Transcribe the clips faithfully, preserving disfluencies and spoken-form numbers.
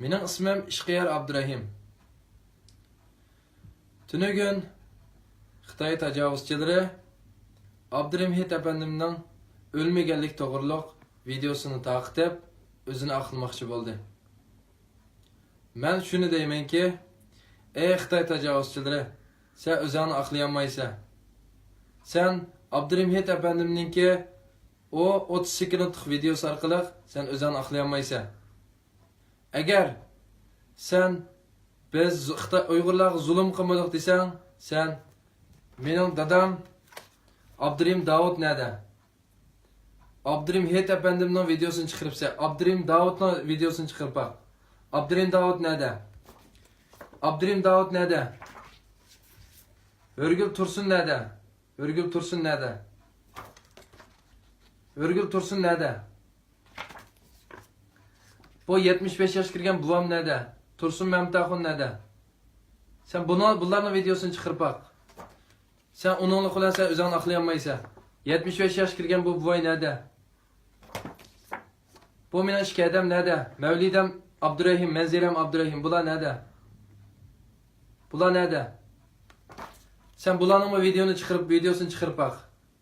مېنىڭ ئىسمىم ئىشقىيار ئابدۇرەھىم. تۈنۈگۈن خىتاي تاجاۋۇزچىلىرى ئابدۇرەھىم ھېيت ئەپەندىمنىڭ ئۆلمىگەنلىك توغرۇلۇق ۋىدېئوسىنى تارقىتىپ، ئۆزىنى ئاقلىماقچى بولدى. مەن شۇنى دەيمەنكى، ئەي خىتاي تاجاۋۇزچىلىرى، سەن ئۆزۈڭنى ئاقلىيالمايسەن. سەن ئابدۇرەھىم ھېيت ئەپەندىمنىڭكى ئۇ ئوتتۇز سېكۇنتلۇق ۋىدېئوسى ئارقىلىق سەن ئۆزۈڭنى ئاقلىيالمايسەن. ئەگەر سەن بىز خىتاي ئۇيغۇرلارغا زۇلۇم قىلمىدۇق دېسەڭ، سەن مېنىڭ دادام ئابدۇرېھىم داۋۇت نەدە؟ ئابدۇرېھىم ھېيت ئەپەندىمنىڭ ۋىدېئوسىنى چىقىرىپسەن. ئابدۇرېھىم داۋۇتنىڭ ۋىدېئوسىنى چىقىرىپ باق. ئابدۇرېھىم داۋۇت نەدە؟ ئابدۇرېھىم داۋۇت نەدە؟ ھۆرگۈل تۇرسۇن نەدە؟ ھۆرگۈل تۇرسۇن نەدە؟ ھۆرگۈل تۇرسۇن نەدە؟ بۇ يەتمىش بەش ياشقا كىرگەن بوۋام نەدە؟ تۇرسۇن مەمتىئاخۇن نەدە؟ سەن بۇنىڭ، بۇلارنىڭ ۋىدېئوسىنى چىقىرىپ باق. سەن ئۇنىڭلىق بىلەن سەن ئۆزۈڭنى ئاقلىيالمايسەن. يەتمىش بەش ياشقا كىرگەن بۇ بوۋاي نەدە؟ بۇ مېنىڭ ئىككى ھەدەم نەدە؟ مەۋلىدەم ئابدۇرەھىم، مەنزىرەم ئابدۇرەھىم. بۇلار نەدە؟ بۇلار نەدە؟ سەن بۇلارنىڭمۇ ۋىدېئونى چىقىرىپ، ۋىدېئوسىنى چىقىرىپ باق.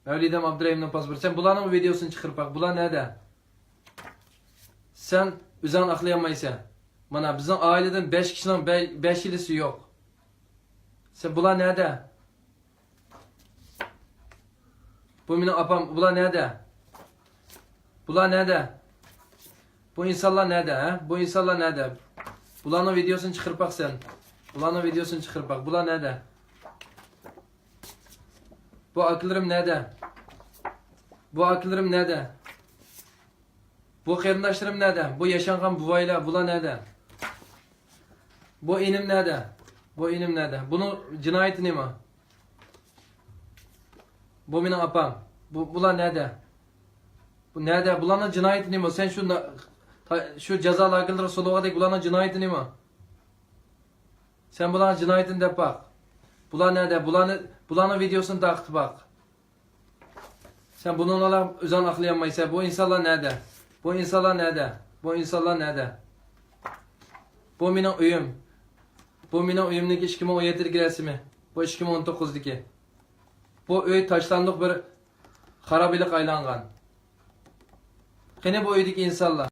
مەۋلىدەم ئابدۇرەھىمنىڭ پاسپورتى. سەن بۇلارنىڭمۇ ۋىدېئوسىنى چىقىرىپ باق. بۇلار نەدە؟ سەن ئۆزۈڭنى ئاقلىيالمايسەن. مانا بىزنىڭ ئائىلىدىن بەش كىشىنىڭ بە-، بەشىلىسى يوق. سەن بۇلار نەدە؟ بۇ مېنىڭ ئاپام، بۇلار نەدە؟ بۇلار نەدە؟ بۇ ئىنسانلار نەدە، ھە؟ بۇ ئىنسانلار نەدە؟ بۇلارنىڭ ۋىدېئوسىنى چىقىرىپ باق سەن. بۇلارنىڭ ۋىدېئوسىنى چىقىرىپ باق. بۇلار نەدە؟ بۇ ئاكىلىرىم نەدە؟ بۇ ئاكىلىرىم نەدە؟ بۇ قېرىنداشلىرىم نەدە؟ بۇ ياشانغان بوۋايلار، بۇلار نەدە؟ بۇ ئىنىم نەدە؟ بۇ ئىنىم نەدە؟ بۇنىڭ جىنايىتى نېمە؟ بۇ مېنىڭ ئاپام. بۇ، بۇلار نەدە؟ بۇ نەدە؟ بۇلارنىڭ جىنايىتى نېمە؟ سەن شۇ نا-، تا-، شۇ جازا لاگېرلىرىغا سولىغاندەك بۇلارنىڭ جىنايىتى نېمە؟ سەن بۇلارنىڭ جىنايىتىنى دەپ باق. بۇلار نەدە؟ بۇلارنى، بۇلارنىڭ ۋىدېئوسىنى تارقىتىپ باق. سەن بۇنىڭغا ئۆزۈڭنى ئاقلىيالمايسەن. بۇ ئىنسانلار نەدە؟ بۇ ئىنسانلار نەدە؟ بۇ ئىنسانلار نەدە؟ بۇ مېنىڭ ئۆيۈم. بۇ مېنىڭ ئۆيۈمنىڭكى ئىككى مىڭ ئون يەتتىدىكى رەسىمى. بۇ ئىككى مىڭ ئون توققۇزدىكى. بۇ ئۆي تاشلاندۇق بىر خارابىلىكقا ئايلانغان. قېنى بۇ ئۆيدىكى ئىنسانلار؟